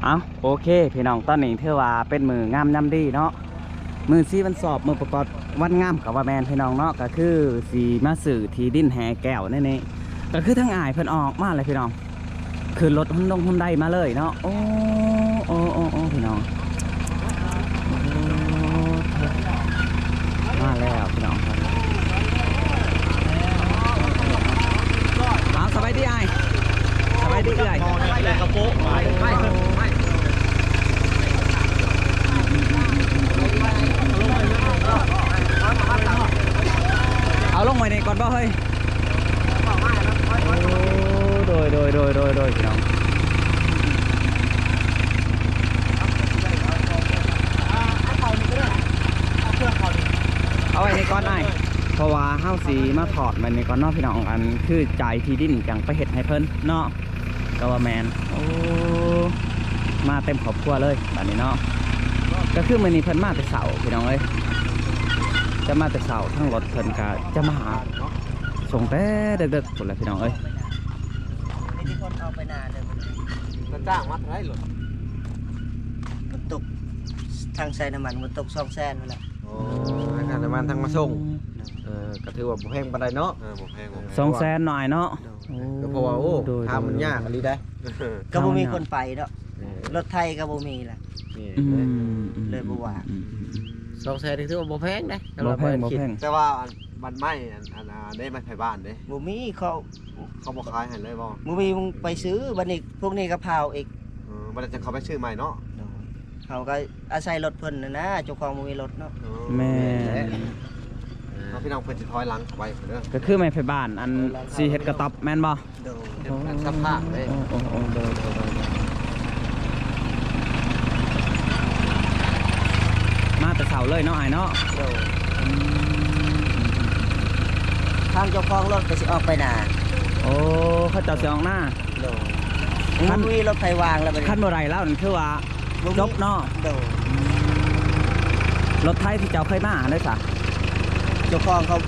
ເອົ້າ ໂອເຄພີ່ນ້ອງ ຕອນນີ້ຖືວ່າເປັນມື້ງາມຍາມດີເນາະ ມື້ຊີວັນຊອບ ມື້ປະກອບວັນງາມກໍວ່າແມ່ນພີ່ນ້ອງເນາະ ກໍຄືຊິມາຊື້ທີ່ດິນໃຫ້ອ້າຍແກ້ວນີ້ ນີ້ ກໍຄືທາງອ້າຍເພິ່ນອອກມາແລ້ວພີ່ນ້ອງ ຂຶ້ນລົດຮຸນດົງຮຸນໄດມາເລີຍເນາະ ໂອ້ ໂອ້ ໂອ້ ໂອ້ ພີ່ນ້ອງ ໂອ້ ມາແລ້ວພີ່ນ້ອງ ເອົາ ສະບາຍດີອ້າຍ ສະບາຍດີເອື້ອຍ ເອົາລົງໄວ້ນີ້ກ່ອນບໍ່ເຮີ້ຍ ໂອ້ ໂດຍ ໂດຍ ໂດຍ ໂດຍ ໂດຍ ພີ່ນ້ອງ ເອົາໄວ້ນີ້ກ່ອນອ້າຍ ເພາະວ່າເຮົາຊິມາຖອດໄວ້ນີ້ກ່ອນເນາະ ພີ່ນ້ອງ ອັນຄືຈ່າຍທີ່ດິນຈັ່ງໄປເຮັດໃຫ້ເພິ່ນເນາະ ກໍວ່າແມ່ນ ໂອ້ ມາເຕັມຄອບຄົວເລີຍບາດນີ້ເນາະ ກໍຄືມື້ນີ້ເພິ່ນມາແຕ່ເຊົ້າ ພີ່ນ້ອງເອີຍ ຈະມາແຕ່ເຊົ້າ ທາງລົດເພິ່ນກໍຈະມາຫາ ສົ່ງແຕ່ເດິກໆພຸ້ນແຫຼະພີ່ນ້ອງເອີຍ ມີແຕ່ຄົນອອກໄປນາເລີຍ ກໍຈ້າງມາເທົ່າໃດລົດ ມັນຕົກ ທັງໃສ່ນ້ຳມັນມັນຕົກສອງແສນພຸ້ນແຫຼະ ໂອ້ ທັງຄ່ານ້ຳມັນທັງມາສົ່ງ ເອີ ກໍຖືວ່າບໍ່ແພງປານໃດເນາະ ເອີ ບໍ່ແພງ ບໍ່ແພງ ສອງແສນເນາະອ້າຍເນາະ ໂດຍ ໂອ້ ກໍເພາະວ່າ ໂອ້ ໂດຍ ທາງມັນຍາກອີ່ຫຼີໃດ ກໍບໍ່ມີຄົນໄປເນາະ ເອີ ລົດໄຖກໍບໍ່ມີລະ ອືມ ເລີຍບໍ່ວ່າ ອືມ ສອງແສນນີ້ຖືວ່າບໍ່ແພງເດ້ ບໍ່ແພງ ບໍ່ແພງ ແຕ່ວ່າອັນ ມັນໄມ້ ອັນ ອັນ ອັນ ໄມ້ໄຜ່ບ້ານເດ້ ບໍ່ມີ ເຂົາ ເຂົາບໍ່ຂາຍໃຫ້ເລີຍບໍ່? ບໍ່ມີ ໄປຊື້ ບັດນີ້ພວກນີ້ກໍເຜົາອີກ ເອີ ບັດນີ້ຈັ່ງເຂົາໄປຊື້ໃໝ່ເນາະ ໂດຍ ເຂົາກໍອາໄສລົດເພິ່ນຫັ້ນນະ ເຈົ້າຂອງບໍ່ມີລົດເນາະ ເອີ ແມ່ນ ເນາະ ພີ່ນ້ອງ ເພິ່ນຊິຖອຍຫຼັງເຂົ້າໄປເດີ ກໍຄືໄມ້ໄຜ່ບ້ານ ອັນຊິເຮັດກະຕັອບແມ່ນບໍ່? ໂດຍ ເປັນການສະພາບເດ້ ໂອ້ ໂອ້ ໂອ້ ໂດຍ ໂດຍ ໂດຍ ໂດຍ ມາແຕ່ເຊົ້າເລີຍເນາະອ້າຍເນາະ ໂດຍ ອືມ ທາງເຈົ້າຂອງລົດກໍຊິອອກໄປນາ ໂອ້ ເຂົາເຈົ້າຊິອອກນາ ໂດຍ ຄັນ ບໍ່ມີລົດໄຖວ່າງແລ້ວບັດນີ້ ຄັນບໍ່ໄດ້ແລ້ວນີ້ຄືວ່າ ບໍ່ມີ ຈົບເນາະ ໂດຍ ລົດໄຖທີ່ເຈົ້າເຄີຍມາຫັ້ນເດ້ຊະ ເຈົ້າຂອງເຂົາ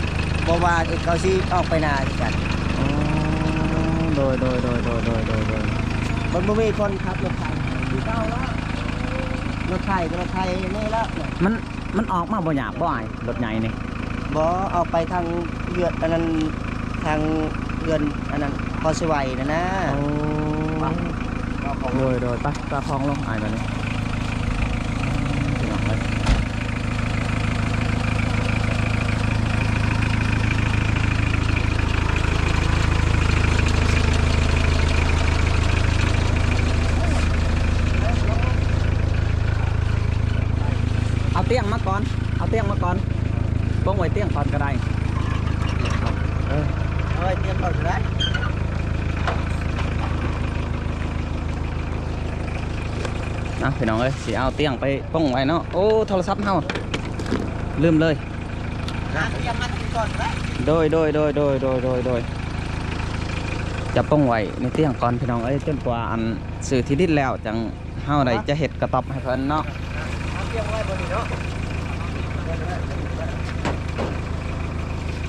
ບໍ່ວ່າ ເຂົາຊິອອກໄປນາຄືກັນ ໂອ້ ໂດຍ ໂດຍ ມັນບໍ່ມີຄົນຂັບລົດໄຖ ຄືເກົ່າລະ ລົດໄຖກໍລົດໄຖນີ້ລະ ມັນ ມັນອອກມາບໍ່ຍາກບໍ່ອ້າຍ ລົດໃຫຍ່ນີ້? ບໍ່ ອອກໄປທາງເຮືອນອັນນັ້ນ ທາງເຮືອນອັນນັ້ນ ພໍສະໄຫວນັ້ນນະ ໂອ້ ໂດຍ ໂດຍ ໄປ ຕາຄອງລົງອ້າຍບາດນີ້ ພີ່ນ້ອງເອີຍ ເອົາຕຽງມາກ່ອນ ເອົາຕຽງມາກ່ອນ ປົງໄວ້ຕຽງກ່ອນກໍໄດ້ ເອີ ເອົາໄວ້ຕຽງກ່ອນກໍໄດ້ ອ່ະ ພີ່ນ້ອງເອີຍ ຊິເອົາຕຽງໄປປົງໄວ້ເນາະ ໂອ້ ໂທລະສັບເຮົາ ລືມເລີຍ ຫາຕຽງມາຕະກີ້ກ່ອນກໍໄດ້ ໂດຍ ໂດຍ ໂດຍ ຈະປົງໄວ້ໃນຕຽງກ່ອນ ພີ່ນ້ອງເອີຍ ຈົນກວ່າ ອັນ ຊື້ທີ່ດິນແລ້ວ ຈັ່ງເຮົາໄດ້ຈະເຮັດກະຕັອບໃຫ້ເພິ່ນເນາະ ເອົາຕຽງໄວ້ບ່ອນນີ້ເນາະ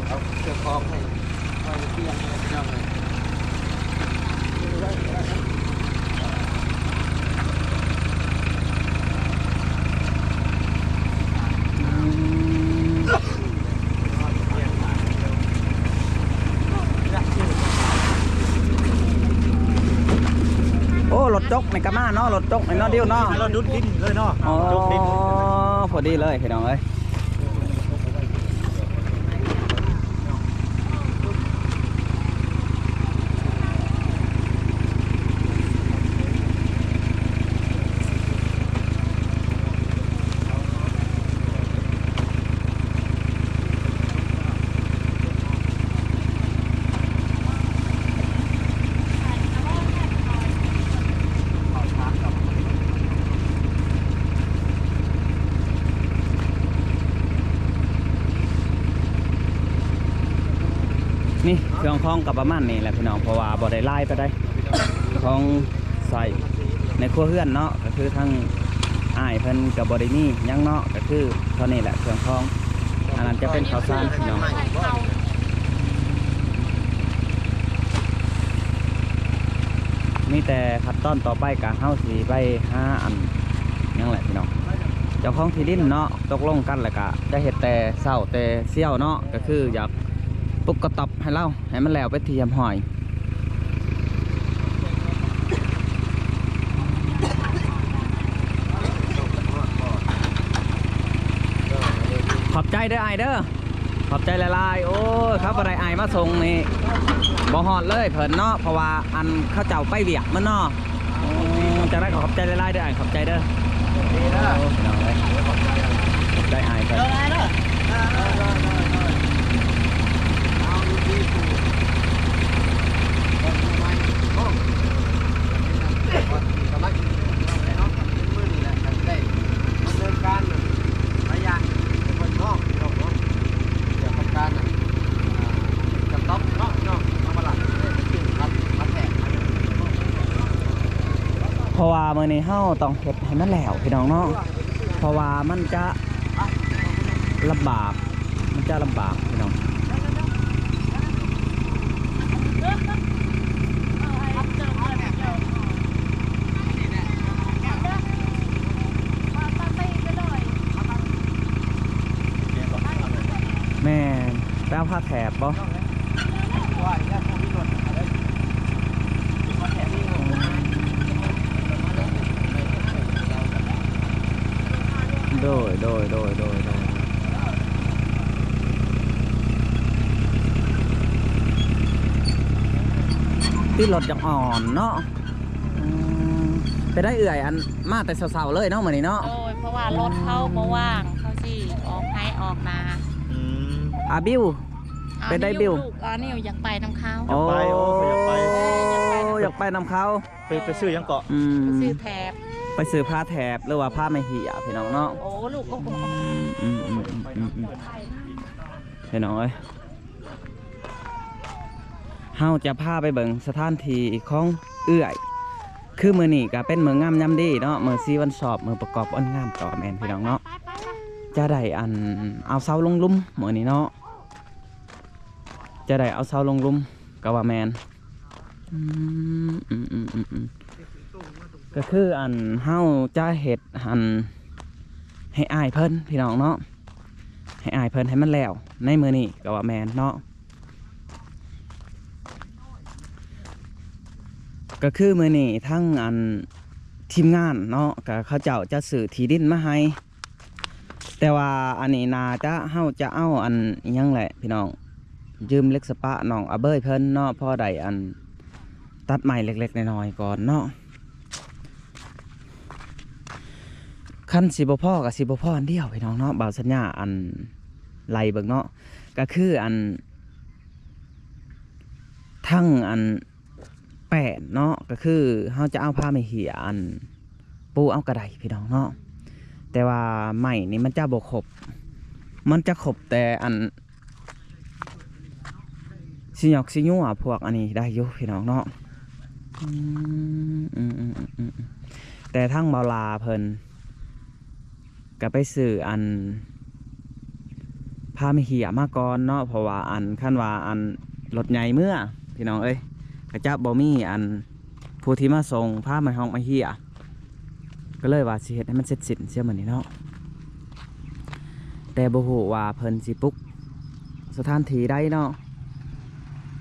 ເອົາເຄື່ອງຂອງໃຫ້ ໂອ້ ລົດຈົກນີ້ກໍມາເນາະ ລົດຈົກນີ້ເນາະ ດິວເນາະ ລົດດຸດດິນເລີຍເນາະ ອໍ ຈົກດິນ ພໍດີເລີຍ ພີ່ນ້ອງເອີຍ. ນີ້ ເຄື່ອງຂອງກໍປະມານນີ້ແຫຼະພີ່ນ້ອງ ເພາະວ່າບໍ່ໄດ້ຫຼາຍປານໃດ ຂອງໃຊ້ໃນຄົວເຮືອນເນາະ ກໍຄືທາງອ້າຍເພິ່ນກໍບໍ່ໄດ້ມີຫຍັງເນາະ ກໍຄືເທົ່ານີ້ແຫຼະເຄື່ອງຂອງ ອັນນັ້ນຈະເປັນເຂົ້າສານພີ່ນ້ອງ. ມີແຕ່ຂັ້ນຕອນຕໍ່ໄປກະເຮົາຊິໄປຫາອັນຫຍັງແຫຼະພີ່ນ້ອງ ເຈົ້າຂອງທີ່ດິນເນາະ ຕົກລົງກັນແລ້ວກະຈະເຮັດແຕ່ເຊົ້າແຕ່ຊຽວເນາະ ກະຄືຢາກປຸກກະຕ໊ອບໃຫ້ລາວ ໃຫ້ມັນແລ້ວເປັນທີ່ຮຽບຮ້ອຍ. ຂອບໃຈເດີອ້າຍເດີ ຂອບໃຈຫຼາຍໆ. ໂອ້ຍ ຄັນບໍ່ໄດ້ອ້າຍມາສົ່ງນີ້ບໍ່ຮອດເລີຍເພິ່ນເນາະ ເພາະວ່າອັນເຂົາເຈົ້າໄປວຽກໝົດເນາະ. ໂອ້ ຈັ່ງໃດກໍຂອບໃຈຫຼາຍໆເດີອ້າຍ ຂອບໃຈເດີ. ໂອ້ ພີ່ນ້ອງເອີຍ ຂອບໃຈອ້າຍເພິ່ນ. ເພາະວ່າມື້ນີ້ເຮົາຕ້ອງເຮັດໃຫ້ມັນແລ້ວພີ່ນ້ອງເນາະ ເພາະວ່າມັນຈະລຳບາກ ມັນຈະລຳບາກພີ່ນ້ອງ. ແມ່ນ ໄປເອົາຜ້າແຖບບໍ່? ໂດຍ ໂດຍ ໂດຍ ໂດຍ ໂດຍ ຕິດລົດຢາກອ່ອນເນາະ. ອືມ ໄປໄດ້ເອື້ອຍ ອັນ ມາແຕ່ເຊົ້າໆເລີຍເນາະ ມື້ນີ້ເນາະ. ໂດຍ ເພາະວ່າລົດເຂົາບໍ່ວ່າງ ເຂົາຊິອອກໄຮ່ອອກນາ. ອືມ ອາບິວ ເປັນໃດບິວ? ອານິວ ລູກ ອານິວຢາກໄປນຳເຂົາ. ໂອ້ ຢາກໄປ ໂອ້ ຢາກໄປນຳເຂົາ ຢາກໄປນຳເຂົາ. ໄປ ໄປຊື້ຫຍັງເກາະ? ອືມ ໄປຊື້ແຖບ ໄປຊື້ຜ້າແຖບ ຫຼືວ່າຜ້າແມ່ເຫ້ຍພີ່ນ້ອງເນາະ. ໂອ້ ລູກ ໂອ້ ອືມ ອືມ ພີ່ນ້ອງເອີຍ ເຮົາຈະພາໄປເບິ່ງສະຖານທີ່ຂອງເອື້ອຍ. ຄືມື້ນີ້ກະເປັນມື້ງາມຍາມດີເນາະ ມື້ສີວັນຊອບ ມື້ປະກອບວັນງາມກໍແມ່ນພີ່ນ້ອງເນາະ. ຈະໄດ້ອັນເອົາເສົາລົງຫຼຸມມື້ນີ້ເນາະ ຈະໄດ້ເອົາເສົາລົງຫຼຸມກໍວ່າແມ່ນ. ອືມ ອືມ ອືມ ອືມ ອືມ ກໍຄືອັນເຮົາຈະເຮັດອັນໃຫ້ອ້າຍເພິ່ນພີ່ນ້ອງເນາະ ໃຫ້ອ້າຍເພິ່ນໃຫ້ມັນແລ້ວໃນມື້ນີ້ກໍວ່າແມ່ນເນາະ. ກໍຄືມື້ນີ້ທັງອັນທີມງານເນາະ ກໍເຂົາເຈົ້າຈະຊື້ທີ່ດິນມາໃຫ້ ແຕ່ວ່າອັນນີ້ໜ້າຈະ ເຮົາຈະເອົາອັນອີ່ຫຍັງແຫຼະພີ່ນ້ອງ ຢືມເຫຼັກສະປະນ້ອງອາເບີຍເພິ່ນເນາະ ພໍໄດ້ອັນຕັດໄມ້ເລັກໆນ້ອຍໆກ່ອນເນາະ. ຄັນຊິບໍ່ພໍກໍຊິບໍ່ພໍອັນດຽວພີ່ນ້ອງເນາະ ບ່າວສັນຍາອັນໄລ່ເບິ່ງເນາະ ກໍຄືອັນທັງອັນ ແປ້ນເນາະ ກໍຄືເຮົາຈະເອົາຜ້າແມ່ເຫ້ຍອັນປູເອົາກໍໄດ້ພີ່ນ້ອງເນາະ ແຕ່ວ່າໄມ້ນີ້ມັນຈະບໍ່ຄົບ ມັນຈະຄົບແຕ່ອັນຊິຫຍອກຊິຍົວພວກອັນນີ້ໄດ້ຢູ່ພີ່ນ້ອງເນາະ. ອືມ ອືມ ອືມ ອືມ ອືມ ແຕ່ທາງບ່າວຫຼ້າເພິ່ນ ກໍໄປຊື້ອັນຜ້າແມ່ເຫ້ຍມາກ່ອນເນາະ ເພາະວ່າອັນ ຄັນວ່າອັນລົດໃຫຍ່ເມືອພີ່ນ້ອງເອີຍ ກໍຈະບໍ່ມີອັນຜູ້ທີ່ມາສົ່ງຜ້າແມ່ຮອງແມ່ເຫ້ຍ ກໍເລີຍວ່າຊິເຮັດໃຫ້ມັນເສັດສິ້ນເສຍມື້ນີ້ເນາະ ແຕ່ບໍ່ຮູ້ວ່າເພິ່ນຊິປຸກສະຖານທີ່ໃດເນາະ.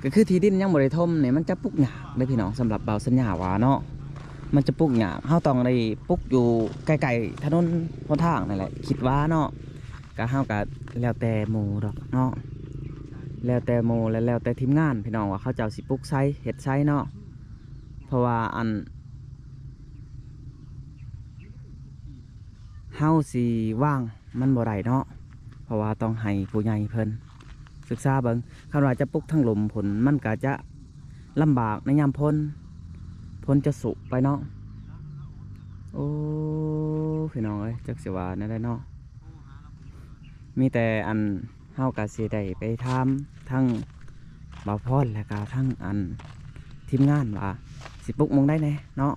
ກໍຄືທີ່ດິນຍັງບໍ່ໄດ້ຖົມນີ້ ມັນຈະປຸກຍາກເດ້ພີ່ນ້ອງ ສຳລັບບ່າວສັນຍາວ່າເນາະ ມັນຈະປຸກຍາກ ເຮົາຕ້ອງໄດ້ປຸກຢູ່ໃກ້ໆຖະໜົນຫົນທາງນັ້ນແຫຼະ ຄິດວ່າເນາະ. ກະເຮົາກະແລ້ວແຕ່ໝູ່ດອກເນາະ ແລ້ວແຕ່ໝູ່ ແລະ ແລ້ວແຕ່ທີມງານພີ່ນ້ອງວ່າເຂົາເຈົ້າຊິປຸກໃສເຮັດໃສເນາະ ເພາະວ່າອັນ ເຮົາຊິວາງ ມັນບໍ່ໄດ້ເນາະ ເພາະວ່າຕ້ອງໃຫ້ຜູ້ໃຫຍ່ເພິ່ນສຶກສາເບິ່ງ ຄັນວ່າຈະປຸກທາງລຸ່ມພຸ້ນ ມັນກະຈະລຳບາກໃນຍາມຝົນ ຝົນຈະຊຸໄປເນາະ. ໂອ້ ພີ່ນ້ອງເອີຍ ຈັກຊິວ່າແນວໃດເນາະ ມີແຕ່ອັນ ເຮົາກະຊິໄດ້ໄປຖາມທັງບ່າວພອນ ແລະກະທັງອັນທີມງານວ່າຊິປຸກໝ່ອງໃດແດ່ເນາະ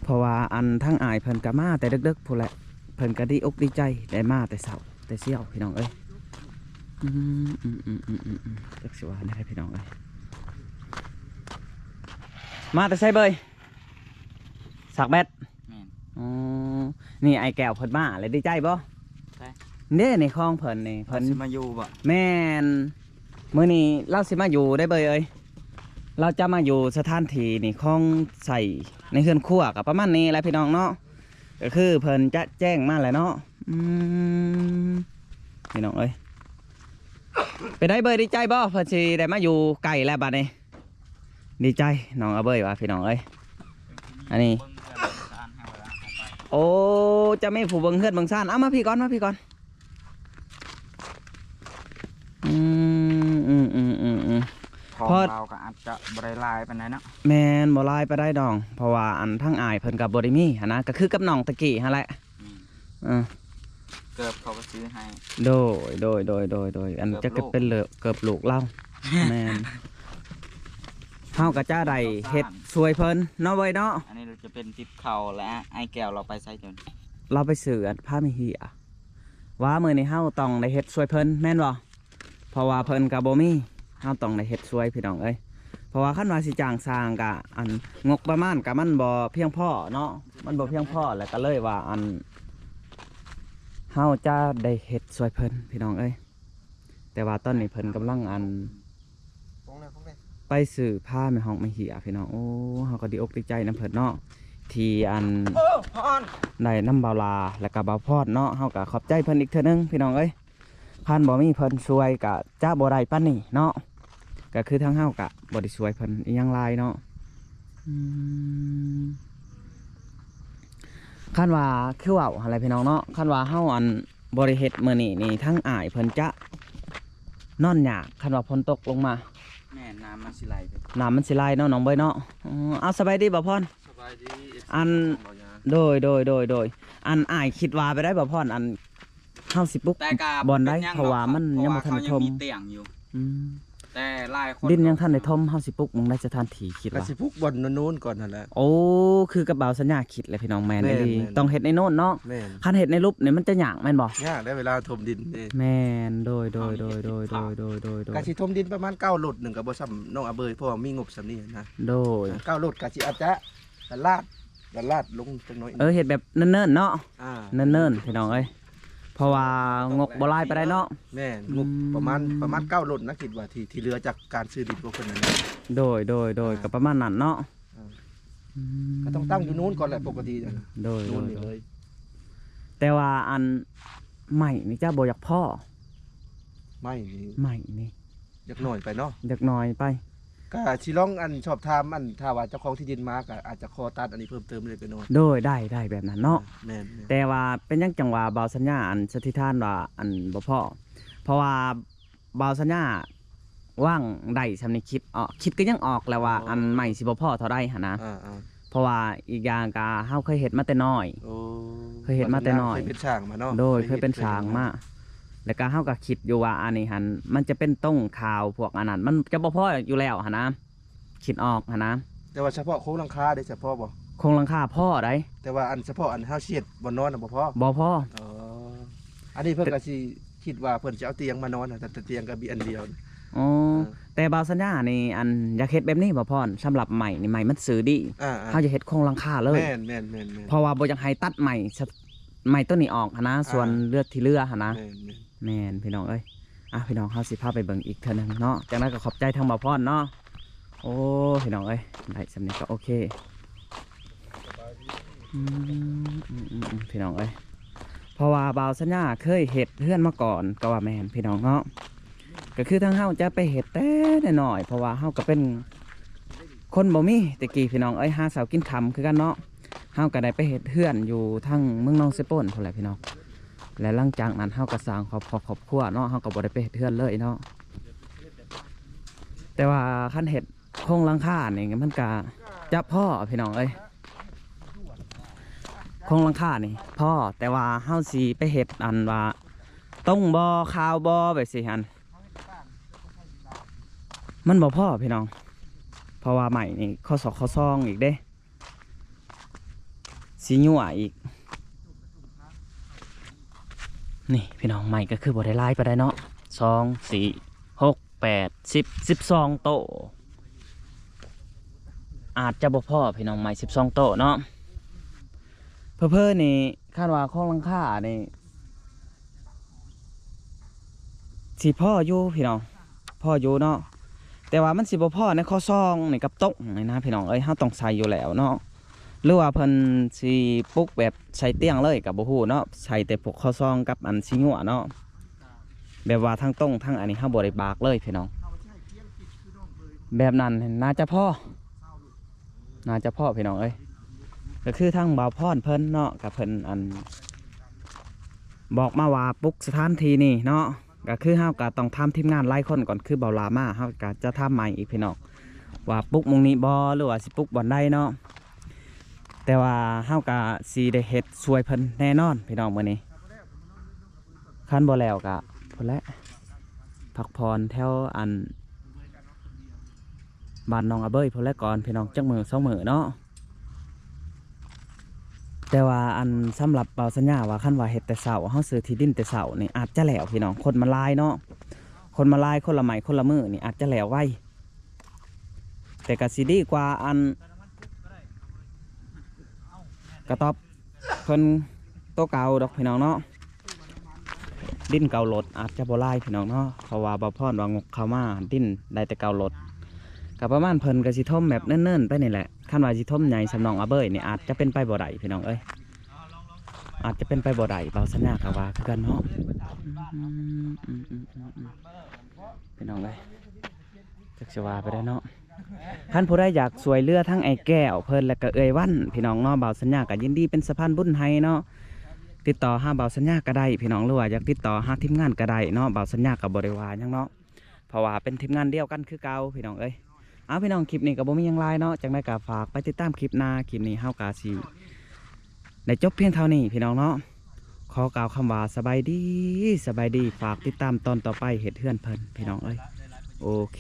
ເພາະວ່າອັນທັງອ້າຍເພິ່ນກະມາແຕ່ເດິກໆພຸ້ນແຫຼະ ເພິ່ນກະດີອົກດີໃຈໄດ້ມາແຕ່ເຊົ້າແຕ່ຊຽວພີ່ນ້ອງເອີຍ. ອືມ ອືມ ອືມ ອືມ ອືມ ຈັກຊິວ່າແນວໃດພີ່ນ້ອງເອີຍ. ມາແຕ່ໃສເບີຍ? ສາກແບັດ. ແມ່ນ. ອໍ ນີ້ອ້າຍແກ້ວເພິ່ນມາແລ້ວ ດີໃຈບໍ່? ໃສ? ເດ້ ນີ້ຂອງເພິ່ນນີ້ ເພິ່ນຊິມາຢູ່ບໍ່? ແມ່ນ ມື້ນີ້ລາວຊິມາຢູ່ເດ້ເບີຍເອີຍ. ລາວຈະມາຢູ່ສະຖານທີ່ນີ້ ຂອງໃຊ້ໃນເຮືອນຄົວ ກໍປະມານນີ້ແຫຼະພີ່ນ້ອງເນາະ. ກໍຄືເພິ່ນຈະແຈ້ງມາແຫຼະເນາະ. ອືມ ພີ່ນ້ອງເອີຍ ເປັນໃດເບີຍ ດີໃຈບໍ່? ເພິ່ນຊິໄດ້ມາຢູ່ໃກ້ແລ້ວບັດນີ້. ດີໃຈ ນ້ອງອາເບີຍວ່າ ພີ່ນ້ອງເອີຍ. ອັນນີ້ ໂອ້ ຈະມີຜູ້ເບິ່ງເຮືອນເບິ່ງຊານ. ເອົາ ມາພີ້ກ່ອນ ມາພີ້ກ່ອນ. ອືມ ອືມ ອືມ ອືມ ອືມ ຂອງ ເພາະ ລາວກໍອາດຈະບໍ່ໄດ້ຫຼາຍປານໃດເນາະ. ແມ່ນ ບໍ່ຫຼາຍປານໃດດອກ ເພາະວ່າອັນທາງອ້າຍເພິ່ນກໍບໍ່ໄດ້ມີຫັ້ນນະ ກໍຄືກັບນ້ອງຕະກີ້ຫັ້ນແຫຼະ. ອືມ ເອີ ເກີບເຂົາກໍຊື້ໃຫ້. ໂດຍ ໂດຍ ໂດຍ ໂດຍ ໂດຍ ອັນ ເກີບລູກ ຈັກກໍເປັນເລີ ເກີບລູກລາວ. ແມ່ນ ເຮົາກໍຈະໄດ້ເຮັດຊ່ວຍເພິ່ນເນາະເວີຍເນາະ. ອັນນີ້ຈະເປັນຕິບເຂົ້າ ແລະ ອ້າຍແກ້ວລາວໄປໃສຈົນ ລາວໄປຊື້ອັນຜ້າມີເຫຍ ວ່າມື້ນີ້ເຮົາຕ້ອງໄດ້ເຮັດຊ່ວຍເພິ່ນແມ່ນບໍ່? ເພາະວ່າເພິ່ນກໍບໍ່ມີ ເຮົາຕ້ອງໄດ້ເຮັດຊ່ວຍພີ່ນ້ອງເອີຍ. ເພາະວ່າຄັນວ່າຊິຈ້າງຊ່າງກະ ອັນ ງົບປະມານກະມັນບໍ່ພຽງພໍເນາະ ມັນບໍ່ພຽງພໍ ແລ້ວກໍເລີຍວ່າ ອັນ ເຮົາຈະໄດ້ເຮັດຊ່ວຍເພິ່ນພີ່ນ້ອງເອີຍ. ແຕ່ວ່າຕອນນີ້ເພິ່ນກຳລັງ ອັນ ໄປຊື້ຜ້າແມ່ຮອກແມ່ເຫຍພີ່ນ້ອງ. ໂອ້ ເຮົາກໍດີອົກດີໃຈນຳເພິ່ນເນາະ ທີ່ ອັນ ໄດ້ນຳບ່າວລາ ແລ້ວກໍບ່າວພອນເນາະ. ເຮົາກໍຂອບໃຈເພິ່ນອີກເທື່ອໜຶ່ງພີ່ນ້ອງເອີຍ. ຄັນບໍ່ມີເພິ່ນຊ່ວຍກະຈະບໍ່ໄດ້ປານນີ້ເນາະ ກະຄືທາງເຮົາກະບໍ່ໄດ້ຊ່ວຍເພິ່ນອີ່ຫຍັງຫຼາຍເນາະ. ອືມ ຄັນວ່າຄືເວົ້າຫັ້ນແຫຼະພີ່ນ້ອງເນາະ ຄັນວ່າເຮົາ ອັນ ບໍ່ໄດ້ເຮັດມື້ນີ້ນີ້ ທາງອ້າຍເພິ່ນຈະນອນຍາກ ຄັນວ່າຝົນຕົກລົງມາ. ແມ່ນ ນ້ຳມັນຊິໄຫຼໄປ ນ້ຳມັນຊິໄຫຼເນາະ ນ້ອງເບີຍເນາະ. ເອີ ເອົາ ສະບາຍດີບ່າວພອນ. ສະບາຍດີ ອັນ ເອັຟຊີ ຂອງເຮົາ. ໂດຍ ໂດຍ ໂດຍ ໂດຍ ອັນ ອ້າຍຄິດວ່າໄປໄດ້ບ່າວພອນ ອັນ ເຮົາຊິປຸກ ແຕ່ກະ ບ່ອນໃດ ເພາະວ່າມັນຍັງບໍ່ທັນໄດ້ຖົມ ເພາະວ່າມັນຍັງບໍ່ທັນໄດ້ຖົມ. ອືມ ແຕ່ຫຼາຍຄົນ ດິນຍັງທັນໄດ້ຖົມ ເຮົາຊິປຸກໝ່ອງໃດສະຖານທີ່ ຄິດວ່າ ກໍຊິປຸກບ່ອນໂນ້ນໆກ່ອນຫັ້ນແຫຼະ. ໂອ້ ຄືກັບບ່າວສັນຍາຄິດແຫຼະພີ່ນ້ອງ. ແມ່ນ ແມ່ນ ອີ່ຫຼີ ຕ້ອງເຮັດໃນໂນ້ນເນາະ. ແມ່ນ ຄັນເຮັດໃນຫຼຸບນີ້ມັນຈະຍາກແມ່ນບໍ່? ຍາກເດ້ ເວລາຖົມດິນເດ້. ແມ່ນ ໂດຍ ໂດຍ ກໍຊິຖົມດິນປະມານເກົ້າລົດໜຶ່ງກໍບໍ່ສ່ຳນ້ອງອາເບີຍ ເພາະວ່າມີງົບສ່ຳນີ້ນະ. ໂດຍ ເກົ້າລົດກໍຊິອາດຈະລາດ ລາດລົງຈັກໜ້ອຍ. ເອີ ເຮັດແບບເນີນໆເນາະ. ອ່າ ເນີນໆ ພີ່ນ້ອງເອີຍ ເພາະວ່າງົບບໍ່ຫຼາຍປານໃດເນາະ. ແມ່ນ ງົບປະມານ ອືມ ປະມານເກົ້າລົດນະ ຄິດວ່າທີ່ ທີ່ເຫຼືອຈາກການຊື້ດິນພວກເພິ່ນນັ້ນ. ໂດຍ ໂດຍ ໂດຍ ອ່າ ກໍປະມານນັ້ນເນາະ. ອ່າ ອືມ ກໍຕ້ອງຕັ້ງຢູ່ໂນ້ນກ່ອນແຫຼະປົກກະຕິນະ. ໂດຍ ໂດຍ ໂດຍ ໂດຍ ແຕ່ວ່າ ອັນ ໄມ້ນີ້ຈະບໍ່ຢາກພໍ້ ໄມ້ນີ້ ໄມ້ນີ້ ຢາກໜ້ອຍໄປເນາະ ຢາກໜ້ອຍໄປ. ກະຊິລອງ ອັນ ສອບຖາມ ອັນ ຖ້າວ່າເຈົ້າຂອງທີ່ດິນມາ ກະອາດຈະຂໍຕັດອັນນີ້ເພີ່ມເຕີມໄດ້ໄປໜ້ອຍ. ໂດຍ ໄດ້ ໄດ້ແບບນັ້ນເນາະ. ແມ່ນໆ ແຕ່ວ່າເປັນຫຍັງຈັ່ງວ່າບ່າວສັນຍາ ອັນ ສະຖິຖານວ່າ ອັນ ບໍ່ພໍ້ ເພາະວ່າບ່າວສັນຍາວາງໄດ້ສ່ຳນີ້ ຄິດອອກ ຄິດກໍຍັງອອກແຫຼະວ່າ ອໍ ອັນ ໄມ້ຊິບໍ່ພໍ້ເທົ່າໃດຫັ້ນນະ. ອ່າໆ ເພາະວ່າອີກຢ່າງກະເຮົາເຄີຍເຮັດມາແຕ່ນ້ອຍ. ໂອ້ ເຄີຍເຮັດມາແຕ່ນ້ອຍ ເຄີຍເປັນຊ່າງມາເນາະ. ໂດຍ ເຄີຍເປັນຊ່າງມາ ແລ້ວກະເຮົາກະຄິດຢູ່ວ່າ ອັນນີ້ຫັ້ນ ມັນຈະເປັນຕົງຂາວພວກອັນນັ້ນ ມັນຈະບໍ່ພໍ້ຢູ່ແລ້ວຫັ້ນນະ ຄິດອອກຫັ້ນນະ. ແຕ່ວ່າສະເພາະໂຄງຫຼັງຄາເດ້ ສະເພາະບໍ່? ໂຄງຫຼັງຄາພໍ້ໃດ ແຕ່ວ່າ ອັນ ສະເພາະ ອັນ ເຮົາຊິເຮັດບ່ອນນອນນະບໍ່ພໍ. ບໍ່ພໍ. ອໍ ອັນນີ້ເພິ່ນກະຊິ ຄິດວ່າເພິ່ນຊິເອົາຕຽງມານອນ ແຕ່ຕຽງກໍມີອັນດຽວ. ອໍ ເອີ ແຕ່ບ່າວສັນຍານີ້ ອັນ ຢາກເຮັດແບບນີ້ ບ່າວພອນ ສຳລັບໄມ້ນີ້ ໄມ້ມັນຊື່ດີ. ອ່າໆ ເຮົາຈະເຮັດໂຄງຫຼັງຄາເລີຍ. ແມ່ນໆໆໆ ເພາະວ່າບໍ່ຢາກໃຫ້ຕັດໄມ້ ໄມ້ໂຕນີ້ອອກຫັ້ນນະ ອ່າ ສ່ວນເລືອກທີ່ເຫຼືອຫັ້ນນະ. ແມ່ນໆ ແມ່ນ ພີ່ນ້ອງເອີຍ. ອ່ະ ພີ່ນ້ອງ ເຮົາຊິພາໄປເບິ່ງອີກເທື່ອໜຶ່ງເນາະ. ຈັ່ງໃດກໍຂອບໃຈທາງບ່າວພອນເນາະ. ໂອ້ ພີ່ນ້ອງເອີຍ ໄດ້ສ່ຳນີ້ກໍໂອເຄ. ອືມ ອືມ ອືມ ອືມ ພີ່ນ້ອງເອີຍ ເພາະວ່າບ່າວສັນຍາເຄີຍເຮັດເຮືອນມາກ່ອນກໍວ່າແມ່ນ ພີ່ນ້ອງເນາະ. ກໍຄືທາງເຮົາຈະໄປເຮັດແຕ່ນ້ອຍໆ ເພາະວ່າເຮົາກໍເປັນຄົນບໍ່ມີແຕ່ກີ້ ພີ່ນ້ອງເອີຍ ຫາເຊົ້າກິນຄ່ຳຄືກັນເນາະ. ເຮົາກໍໄດ້ໄປເຮັດເຮືອນຢູ່ທາງເມືອງໜອງເຊໂປນພຸ້ນແຫຼະ ພີ່ນ້ອງ. ແລະ ຫຼັງຈາກນັ້ນເຮົາກໍສ້າງຄອບຄົວ ຄອບຄົວເນາະ ເຮົາກໍບໍ່ໄດ້ໄປເຮັດເຮືອນເລີຍເນາະ. ແຕ່ວ່າຄັນເຮັດ ໂຄງຫຼັງຄານີ້ມັນກະຈະພໍ ພີ່ນ້ອງເອີຍ ໂຄງຫຼັງຄານີ້ພໍ ແຕ່ວ່າເຮົາຊິໄປເຮັດອັນວ່າຕົງບໍ່ ຄາວບໍ່ ແບບຊີ້ຫັ້ນ ມັນບໍ່ພໍ ພີ່ນ້ອງ ເພາະວ່າໄມ້ນີ້ ຄສ ຄສອງ ອີກເດ້ ຊິຍົວະອີກ. ນີ້ພີ່ນ້ອງ ໄມ້ກໍຄືບໍ່ໄດ້ຫຼາຍປານໃດເນາະ ສອງ ສີ່ ຫົກ ແປດ ສິບ ສິບສອງໂຕ. ອາດຈະບໍ່ພໍພີ່ນ້ອງ ໄມ້ສິບສອງໂຕະເນາະ. ເຜີໆນີ້ຄັນວ່າໂຄງຫຼັງຄານີ້ ຊິພໍຢູ່ພີ່ນ້ອງ ພໍຢູ່ເນາະ, ແຕ່ວ່າມັນຊິບໍ່ພໍໃນຂໍ້ສອງນີ້ກັບໂຕະນີ້ນະພີ່ນ້ອງເອີຍ. ເຮົາຕ້ອງໃສ່ຢູ່ແລ້ວເນາະ ຫຼືວ່າເພິ່ນຊິປຸກແບບໃສ່ຕຽງເລີຍກໍບໍ່ຮູ້ເນາະ, ໃສ່ແຕ່ພວກຂໍ້ສອງກັບອັນສີນົວເນາະ, ແບບວ່າທັງໂຕະທັງອັນນີ້ເຮົາບໍ່ໄດ້ບາກເລີຍພີ່ນ້ອງ. ແບບນັ້ນໜ້າຈະພໍ ໜ້າຈະພໍພີ່ນ້ອງເອີຍ. ກໍຄືທາງບ່າວພອນເພິ່ນເນາະ ກໍເພິ່ນອັນ ບອກມາວ່າປຸກສະຖານທີ່ນີ້ເນາະ, ກໍຄືເຮົາກໍຕ້ອງຖາມທີມງານຫຼາຍຄົນກ່ອນ, ຄືບ່າວຫຼ້າມາ ເຮົາກໍຈະຖາມໃໝ່ອີກພີ່ນ້ອງ ວ່າປຸກໝ່ອງນີ້ບໍ່ ຫຼືວ່າຊິປຸກບ່ອນໃດເນາະ. ແຕ່ວ່າເຮົາກໍຊິໄດ້ເຮັດຊ່ວຍເພິ່ນແນ່ນອນພີ່ນ້ອງມື້ນີ້. ຄັນບໍ່ແລ້ວກໍພຸ້ນແຫຼະ ພັກຜ່ອນແຖວອັນ ບ້ານໜອງອາເບີຍພຸ້ນແຫຼະກ່ອນພີ່ນ້ອງ, ຈັກມື້ສອງມື້ເນາະ. ແຕ່ວ່າອັນ ສຳລັບບ່າວສັນຍາວ່າ ຄັນວ່າເຮັດແຕ່ເຊົ້າ ເຮົາຊື້ທີ່ດິນແຕ່ເຊົ້ານີ້ອາດຈະແລ້ວພີ່ນ້ອງ, ຄົນມັນຫຼາຍເນາະ, ຄົນມັນຫຼາຍ ຄົນລະໄມ້ຄົນລະມືນີ້ອາດຈະແລ້ວໄວ, ແຕ່ກໍຊິດີກວ່າອັນ ກະຕອບ ເພິ່ນໂຕເກົ່າດອກພີ່ນ້ອງເນາະ. ດິນເກົ່າລົດອາດຈະບໍ່ຫຼາຍພີ່ນ້ອງເນາະ, ເພາະວ່າບ່າວພອນວ່າງົບເຂົ້າມາ ດິນໄດ້ແຕ່ເກົ່າລົດ ກໍປະມານ ເພິ່ນກໍຊິຖົມແບບເນີນໆໄປນີ້ແຫຼະ. ຄັນວ່າຊິຖົມໃຫຍ່ສ່ຳໜອງອາເບີຍນີ້ ອາດຈະເປັນໄປບໍ່ໄດ້ພີ່ນ້ອງເອີຍ, ອາດຈະເປັນໄປບໍ່ໄດ້. ບ່າວສັນຍາກໍວ່າຄືກັນເນາະ. ອືມ ອືມ ອືມ ອືມ ອືມ ພີ່ນ້ອງເອີຍ ຈັກຊິວ່າໄປໄດ້ເນາະ. ຄັນຜູ້ໃດຢາກຊ່ວຍເຫຼືອທັງອ້າຍແກ້ວເພິ່ນ ແລະກະເອື້ອຍວັນ ພີ່ນ້ອງເນາະ, ບ່າວສັນຍາກະຍິນດີເປັນສະພານບຸນໃຫ້ເນາະ. ຕິດຕໍ່ຫາບ່າວສັນຍາກະໄດ້ພີ່ນ້ອງ, ຫຼືວ່າຢາກຕິດຕໍ່ຫາທີມງານກະໄດ້ເນາະ, ບ່າວສັນຍາກະບໍ່ໄດ້ວ່າຫຍັງເນາະ, ເພາະວ່າເປັນທີມງານດຽວກັນຄືເກົ່າພີ່ນ້ອງເອີຍ. ເອົາ ພີ່ນ້ອງ ຄລິບນີ້ກະບໍ່ມີຫຍັງຫຼາຍເນາະ, ຈັ່ງໃດກະຝາກໄປຕິດຕາມຄລິບໜ້າ. ຄລິບນີ້ເຮົາກະຊິ ໄດ້ຈົບພຽງເທົ່ານີ້ພີ່ນ້ອງເນາະ. ຂໍກ່າວຄຳວ່າສະບາຍດີ ສະບາຍດີ. ຝາກຕິດຕາມຕອນຕໍ່ໄປເຮັດເຮືອນເພິ່ນພີ່ນ້ອງເອີຍ. ໂອເຄ.